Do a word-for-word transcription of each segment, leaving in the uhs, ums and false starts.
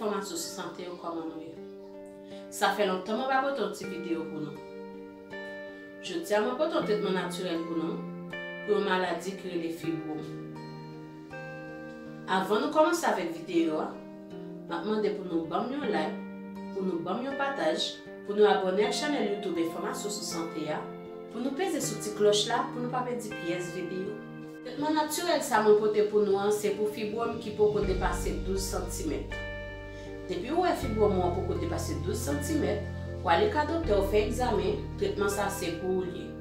Enfòmasyon sou sante yo, kòman nou ye? Sa fè lontan mwen pa pote yon ti videyo pou nou. Jodi a mwen pote yon tretman natirèl pou nou, pou yon maladi ki rele fibwòm. Avan nou kòmanse avèk videyo a, m ap mande pou nou ban m yon like, pou nou ban m yon pataj, pou nou abòne ak chanèl YouTube Enfòmasyon sou sante a, pou nou peze sou ti klòch la pou nou pa pèdi pyès videyo. Tretman natirèl sa mwen pote pou nou an se pou fibwòm ki poko depase douz santimèt. Depi ou wè fibwòm ou an poko depase douz santimèt, ou ale ka doktè ou fè egzamen, tretman sa se pou ou li ye.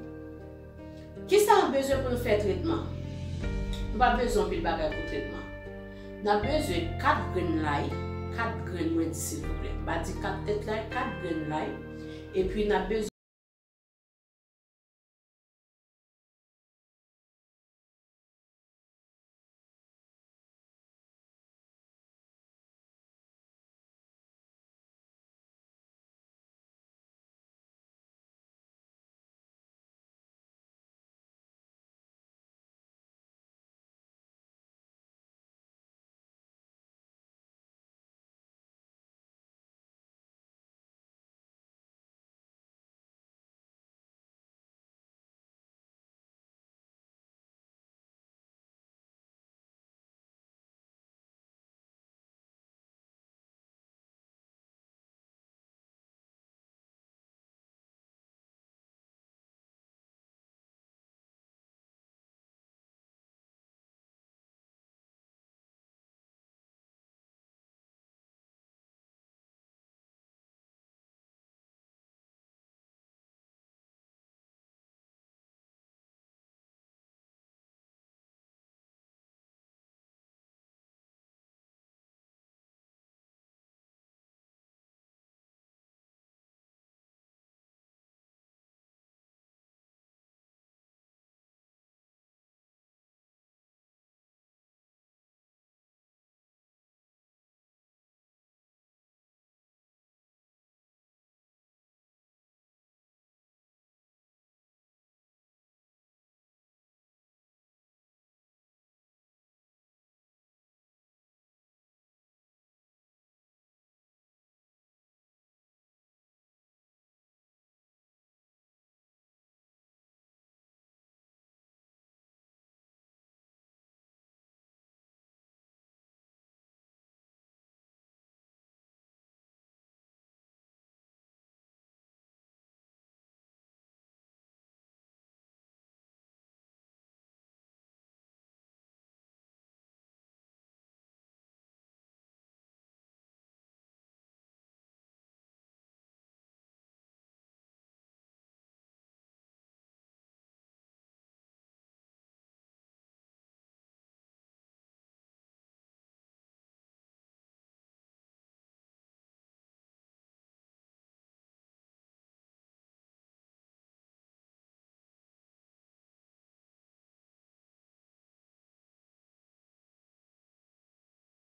Kisa n ap bezwen pou n fè tretman? Nou pa bezwen anpil bagay pou tretman. N ap bezwen kat grenn lay, kat grenn mwen di silvouplè. M pa di kat tèt lay, kat grenn lay. Epi n ap bezwen